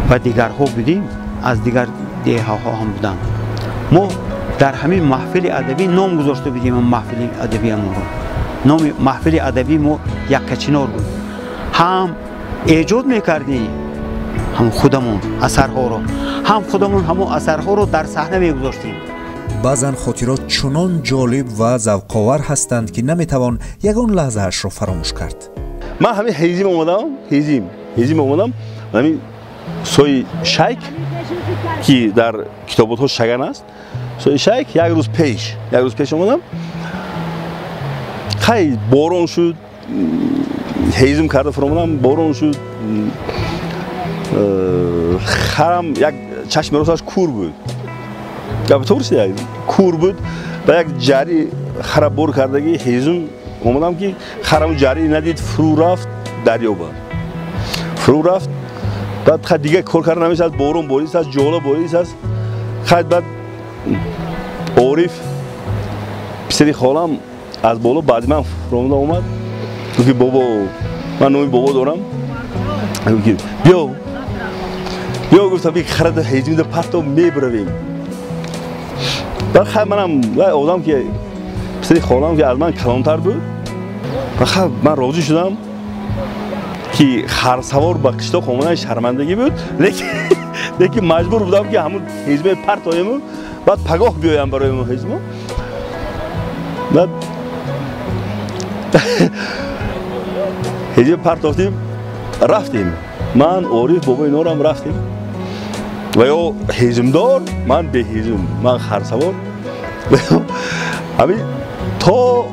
ва дигарҳо будем, аз дигар деҳаҳо ҳам буданд. Мо дар ҳамин маҳфили адабӣ ном гузошта будем маҳфили адабиамонро. Номи маҳфили адабии мо Яккачинор буд. Ҳам эҷод мекардем ҳам худамон асарҳоро, ҳам худамон ҳамон асарҳоро дар саҳна мегузоштем. Баъзан хотирот чунон ҷолиб ва завқовар ҳастанд, ки наметавон ягон лаҳзаашро фаромӯш кард. Ман ҳамин ҳезим омадам, ҳезим омадам, ҳамин сои шайк ки дар китоботҳо шаган аст, сои шайк як рӯз пеш омадам. Хай борон шуд, ҳезим карда фуромадам, борон шуд. Харам як чашми росташ кур буд. Кур буд ба як ҷари хара бор кардаги ҳезум омадам, ки харам ҷари надид, фурӯ рафт дарёба. Фурӯ рафт. Баъд хай дигар кор карда намешавад, борон борис аст, ҷола борис аст. Хай баъд Ориф писари холам аз боло баъди ман фуромада омад. Гуфт ки бобо, ман номи бобо дорам. Гуфт ки биё биё, гуфтам ки харада ҳезимда парто мебуравем. Баъд хай манам одам ки писари холам ки аз ман калонтар буд, ва ман розӣ шудам ки харсавор ба қишлоқ омадан шармандагӣ буд, лекин маҷбур будам ки ҳамун ҳезмаи партоему, баъд пагоҳ биёям барои ҳезмо. Баъд ҳезма партофтим, рафтем. Ман, Ориф, бобои Норам рафтем. Ва ё ҳезмдор, ман беҳезм, ман харсавор. Ҳамин то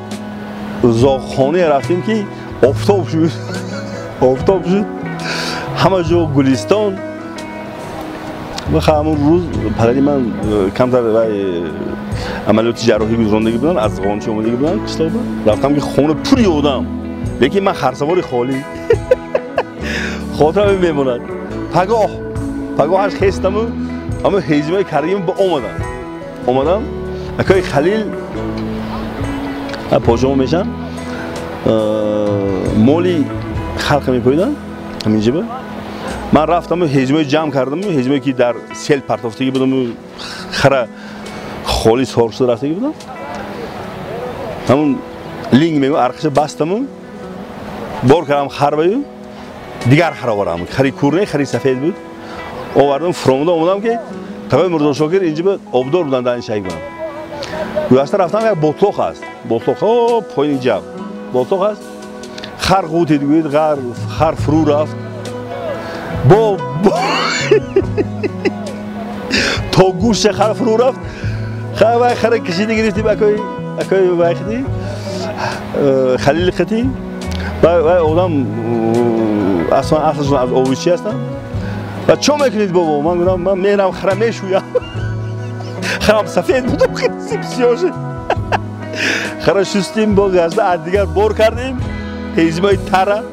зоғхонае рафтем ки офтоб шуд. Офтоб шуд, ҳама ҷо гулистон. Ҳамон рӯз падари ман камтар вай амалиёти ҷарроҳӣ гузарондагӣ буданд, аз ғончи омадагӣ буданд қишлоқда. Рафтам ки хона пури одам, лекин ман харсавори холӣ. Хотирам мемонад. Пагоҳ пагоҳаш хестаму ҳамон ҳезимаи кардагим ба омадам. Омадам, акои Халил подшоҳ мешан, моли халқа мепоиданд ҳаминҷаба. Ман рафтаму ҳезимаи ҷамъ кардаму, ҳезимае ки дар сел партофтагӣ будаму, хара холӣ сор шуда рафтагӣ будам. Ҳамун линг мегӯ арқаша бастаму, бор кардам харбаю, дигар хар овардам. Хари кур не, хари сафед буд. Овардам, фуромуда омадам ки тағои Мирзошокир инҷаба обдор буданд дар ин шайкбанд. Гузашта рафтам, як ботлоқ аст. Ботлоқ, о, поини ҷав. Ботлоқ аст. Хар ғутид, гӯед, хар фурӯ рафт. Бо то гӯша хар фурӯ рафт. Хар вай хара кашида гирифтим, акои акои вай хати Халил хати. Вай вай одам аслан аслашон аз овучи ҳастанд. Ва чо мекунед бобо? Ман гуфтам ман мерам хара мешӯям. Харам сафед буд, хеле сиёҳ шуд. Хара шустим, боз гашта аз дигар бор кардем. Ҳезимаи тара,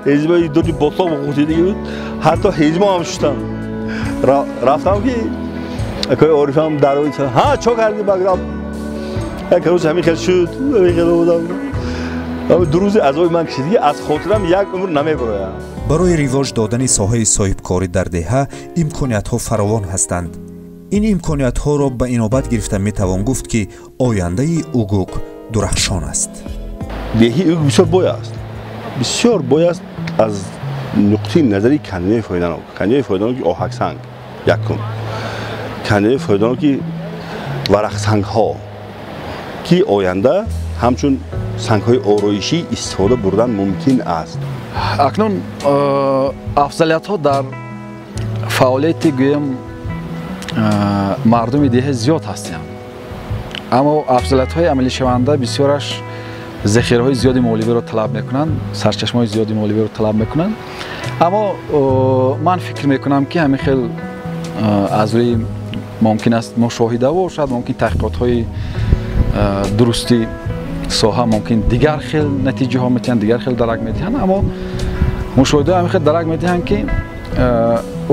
ҳезимаи дури ботлоқ ғутидагӣ буд. Ҳатто ҳезимо ҳам шустам. Рафтам ки акои Орифам дарои ҳа чо кардӣ? Ба гуфтам як рӯз ҳамин хел шуд, ҳамин хел будам. Ду рӯзи азоби ман кашидагӣ аз хотирам як умр намебарояд. Барои ривоҷ додани соҳаи соҳибкорӣ дар деҳа имкониятҳо фаровон ҳастанд. Ин имкониятҳоро ба инобат гирифта метавон гуфт ки ояндаи Угук дурахшон аст. Деҳаи Угук бисёр бой аст. Бисёр бой аст аз нуқтаи назари канданиҳои фоиданок. Канданиҳои фоиданоки оҳаксанг якум, канданиҳои фоиданоки варақсангҳо ки оянда ҳамчун сангҳои ороишӣ истифода бурдан мумкин аст. Акнун афзалиятҳо дар фаъолияти гӯем мардуми деҳа зиёд ҳастанд, аммо афзалиятҳои амалишаванда бисёраш захираҳои зиёди молиявиро талаб мекунанд, сарчашмаҳои зиёди молиявиро талаб мекунанд. Аммо ман фикр мекунам ки ҳамин хел аз рӯи мумкин аст мушоҳида бошад, мумкин таҳқиқотҳои дурусти соҳа мумкин дигар хел натиҷаҳо метиҳанд, дигар хел дарак метиҳанд, аммо мушоҳидаҳо ҳамин хел дарак метиҳанд ки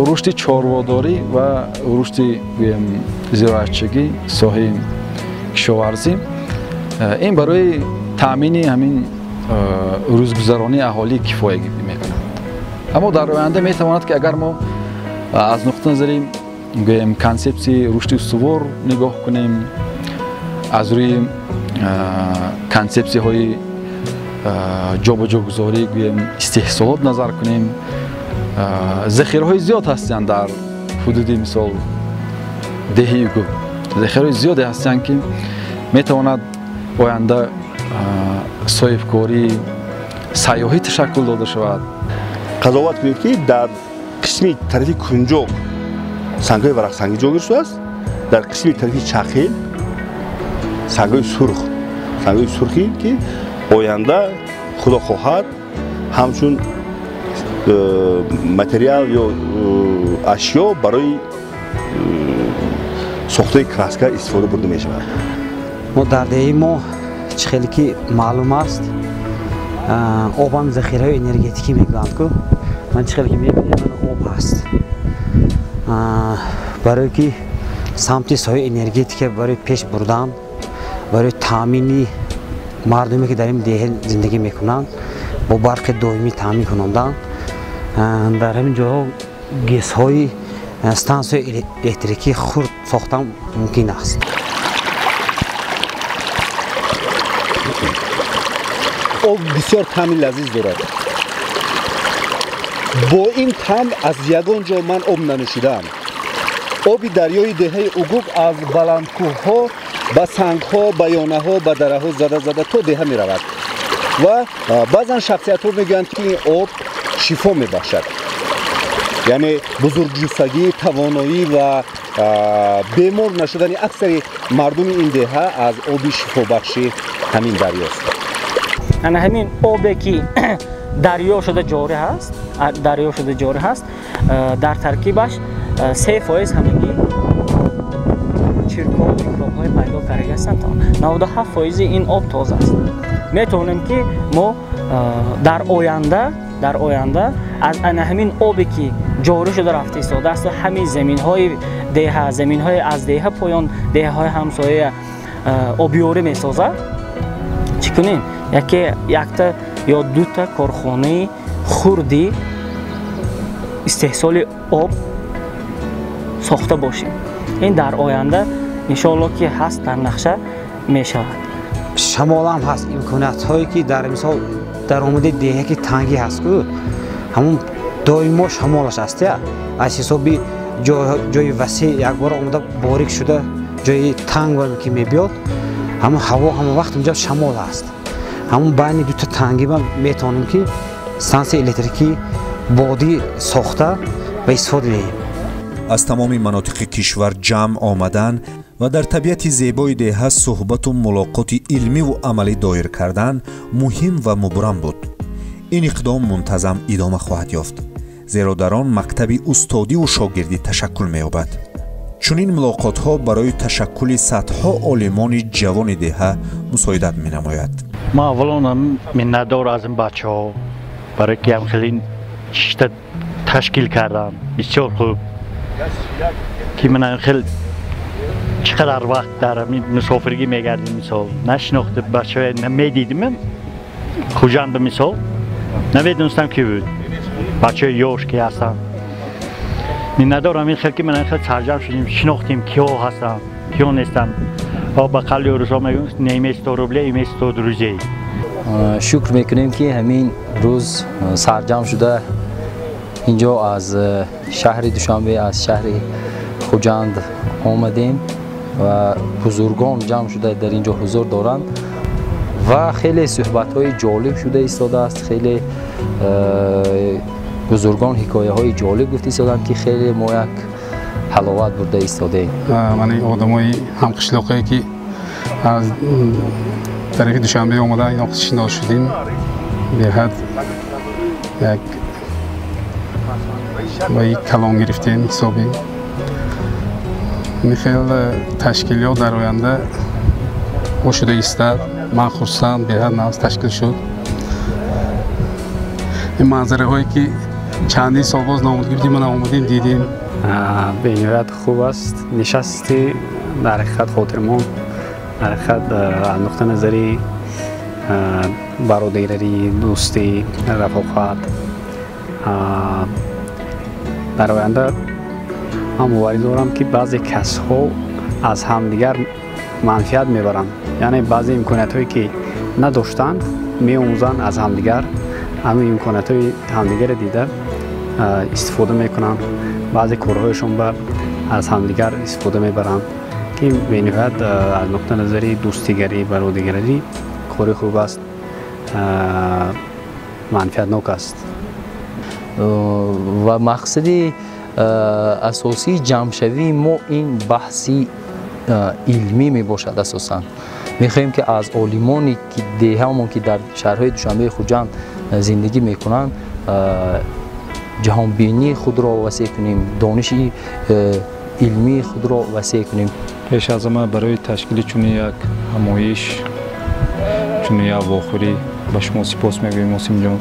рушди чорводорӣ ва рушди зироатчигӣ, соҳаи кишоварзӣ ин барои таъмини ҳамин рӯзгузаронии аҳолӣ кифоягӣ мекунад. Аммо дар оянда метавонад ки агар мо аз нуқтаи назари гӯем консепсияи рушди устувор нигоҳ кунем, аз рӯи консепсияҳои ҷобаҷогузорӣ гӯем истеҳсолот назар кунем, захираҳои зиёд ҳастанд дар ҳудуди мисол деҳаи Угук. Захираҳои зиёде ҳастанд ки метавонад оянда соҳибкорӣ, сайёҳӣ ташаккул дода шавад. Қазоват кунед ки дар қисми тарафи кунҷоқ сангҳои варақсангӣ ҷойгир шудааст, дар қисми тарафи чахел сангҳои сурх, сангҳои сурхӣ ки оянда худо хоҳад ҳамчун материал ё ашё барои сохтаи краска истифода бурда мешавад. Мо дар деҳаи мо чӣ хеле ки маълум аст, обам захираҳои энергетикӣ мегӯянд ку. Ман чӣ хеле ки мебинем, об ҳаст. Барое ки самти соҳаи энергетика барои пеш бурдан, барои таъмини мардуме ки дар ин деҳа зиндагӣ мекунанд, бо барқи доимӣ таъмин кунондан. Дар ҳамин ҷойҳо ГЭСҳои стансияи электрикӣ хурд сохтан мумкин аст. Об бисёр таъми лазиз дорад. Бо ин таъм аз ягон ҷо ман об нанӯшидаам. Оби дарёи деҳаи Угук аз баландкӯҳҳо ба сангҳо, ба ёнаҳо, ба дараҳо зада-зада то деҳа меравад ва баъзан шахсиятҳо мегӯянд, ки ин об шифо мебахшад, яъне бузургҷуссагӣ, тавоноӣ ва бемор нашудани аксари мардуми ин деҳа аз оби шифобахши ҳамин дарёст. Ана ҳамин обе ки дарё шуда ҷорӣ ҳаст, дарё шуда ҷорӣ ҳаст, дар таркибаш 3% ҳамагӣ чиркҳо, микробҳои пайдо карда ҳастанд. 97% ин об тоза аст. Метавонем ки мо дар оянда аз ана ҳамин обе ки ҷорӣ шуда рафта истодааст, ҳамин заминҳои деҳа, заминҳои аз деҳа поён, деҳаҳои ҳамсоя обёрӣ месозад, чӣ кунем? Якта ё дута корхонаи хурди истеҳсоли об сохта бошем. Ин дар оянда иншоалло ки ҳаст, дар нақша мешавад. Шамолам ҳаст, имкониятҳое ки дар мисол даромади деҳа ки тангӣ ҳаст, ку ҳамун доимо шамолаш аст, аз ҳисоби ҷои васеъ якбора омада борик шуда ҷои танг ки мебиёд, ҳамун ҳаво ҳама вақт инҷо шамол ҳаст. Ҳамун байни дута тангӣ ма метавонем ки стансияи электрикӣ бодӣ сохта ва истифода диҳем. Аз тамоми манотиқи кишвар ҷамъ омадан ва дар табиати зебои деҳа суҳбату мулоқоти илмиву амалӣ доир кардан муҳим ва мубрам буд. Ин иқдом мунтазам идома хоҳад ёфт, зеро дар он мактаби устодиву шогирдӣ ташаккул меёбад. Чунин мулоқотҳо барои ташаккули садҳо олимони ҷавони деҳа мусоидат менамояд. Ман аввалон миннатдор аз ин бачаҳо, барои ки ҳам хеле чишта ташкил кардам, бисёр хуб ки ман хеле чӣ қадар вақт дар мусофиргӣ мегардим, мисол нашинохта бачаҳо медидим, Хуҷанд ба мисол намедонистам ки буд, бачаҳои ёш ки ҳастанд. Миннатдорам ин хел ки ман хел сарҷам шудем, шинохтем киҳо ҳастанд, киҳо нестанд. Ба қавли русҳо мегӯянд, не имей 100 рублей, имей 100 друзей. Шукр мекунем ки ҳамин рӯз сарҷам шуда инҷо аз шаҳри Душанбе, аз шаҳри Хуҷанд омадем ва бузургон ҷамъ шуда дар инҷо ҳузур доранд ва хеле суҳбатҳои ҷолиб шуда истодааст. Хеле бузургон ҳикояҳои ҷолиб гуфта истоданд, ки хеле мо як ҳаловат бурда истодаем. Ман одамои ҳамқишлоқае ки аз тарафи Душанбе омада ино шинос шудем, беҳад як ваи калон гирифтем ҳисоби. Ин хел ташкилиёт дар оянда шуда истад. Ман хурсанд, беҳад нағз ташкил шуд. Ин манзараҳое ки чандин сол боз номуд гирифтем, ман омадем дидем. Бениҳоят хуб аст. Нишасти дар ҳақиқат хотирмон, дар ҳақиқат аз нуқтаи назари бародарӣ, дӯстӣ, рафоқат дар оянда ман боварӣ дорам, ки баъзе касҳо аз ҳамдигар манфиат мебаранд, яъне баъзе имкониятҳое ки надоштанд меомӯзанд аз ҳамдигар, ҳамин имкониятҳои ҳамдигарро дида истифода мекунанд, баъзе корҳояшон ба аз ҳамдигар истифода мебаранд, ки бениҳоят аз нуқтаи назари дӯстигарӣ, бародаригарӣ кори хуб аст, манфиатнок аст. Ва мақсади асосии ҷамъшавии мо ин баҳси илмӣ мебошад. Асосан мехоҳем ки аз олимоне ки деҳаамон ки дар шаҳрҳои Душанбеи Хуҷанд зиндагӣ мекунанд, ҷаҳонбинии худро васеъ кунем, дониши илмии худро васеъ кунем. Пеш аз ҳама барои ташкили чунин як ҳамоиш, чунин як вохӯрӣ ба шумо сипос мегӯем, Осимҷон.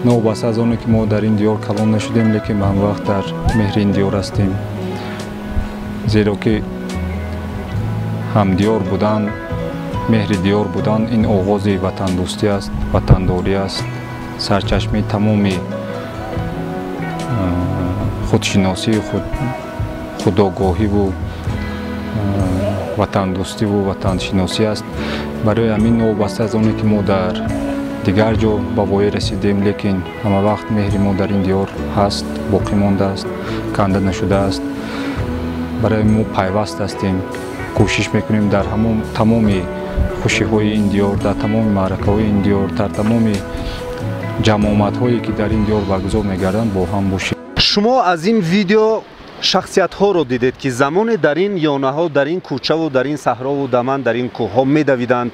Новобаста аз оне ки мо дар ин диёр калон нашудем, лекин ба ҳамвақт дар меҳри ин диёр ҳастем, зеро ки ҳамдиёр будан, меҳри диёр будан ин оғози ватандӯстӣ аст, ватандорӣ аст. Сарчашмаи тамоми худшиносию худогоҳиву ватандӯстиву ватаншиносӣ аст. Барои ҳамин, новобаста аз оне ки мо дар дигар ҷо ба воя расидем, лекин ҳама вақт меҳри мо дар ин диёр ҳаст, боқӣ мондааст, канда нашудааст. Барои мо пайваст ҳастем, кӯшиш мекунем дар ҳамон тамоми хушиҳои ин диёр, дар тамоми маъракаҳои ин диёр, дар тамоми ҷамъомадҳое ки дар ин диёр баргузор мегарданд, бо ҳам бошем. Шумо аз ин видео шахсиятҳоро дидед, ки замоне дар ин ёнаҳо, дар ин кӯчаву дар ин саҳрову даман, дар ин кӯҳҳо медавиданд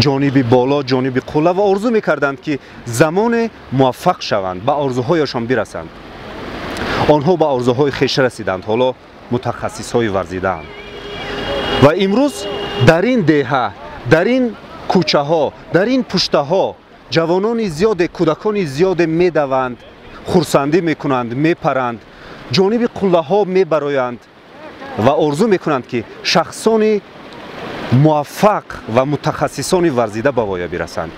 ҷониби боло, ҷониби қулла ва орзу мекарданд, ки замоне муваффақ шаванд, ба орзуҳояшон бирасанд. Онҳо ба орзуҳои хеш расиданд, ҳоло мутахассисҳои варзидаанд. Ва имрӯз дар ин деҳа, дар ин кӯчаҳо, дар ин пуштаҳо ҷавонони зиёде, кӯдакони зиёде медаванд, хурсандӣ мекунанд, мепаранд, ҷониби қуллаҳо мебароянд ва орзу мекунанд, ки шахсони муваффақ ва мутахассисони варзида ба воя бирасанд.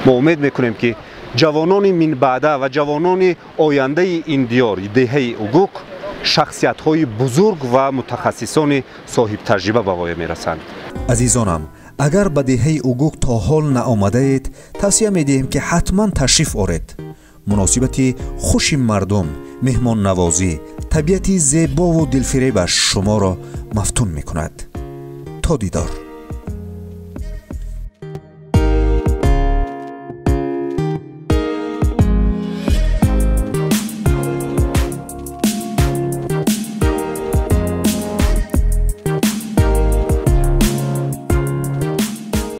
Мо умед мекунем, ки ҷавонони минбаъда ва ҷавонони ояндаи ин диёр, деҳаи Угук, шахсиятҳои бузург ва мутахассисони соҳибтаҷриба ба воя мерасанд. Азизонам, агар ба деҳаи Угук то ҳол наомадаед, тавсия медиҳем, ки ҳатман ташриф оред. Муносибати хуши мардум, меҳмоннавозӣ, табиати зебову дилфиребаш шуморо мафтун мекунад. То дидор.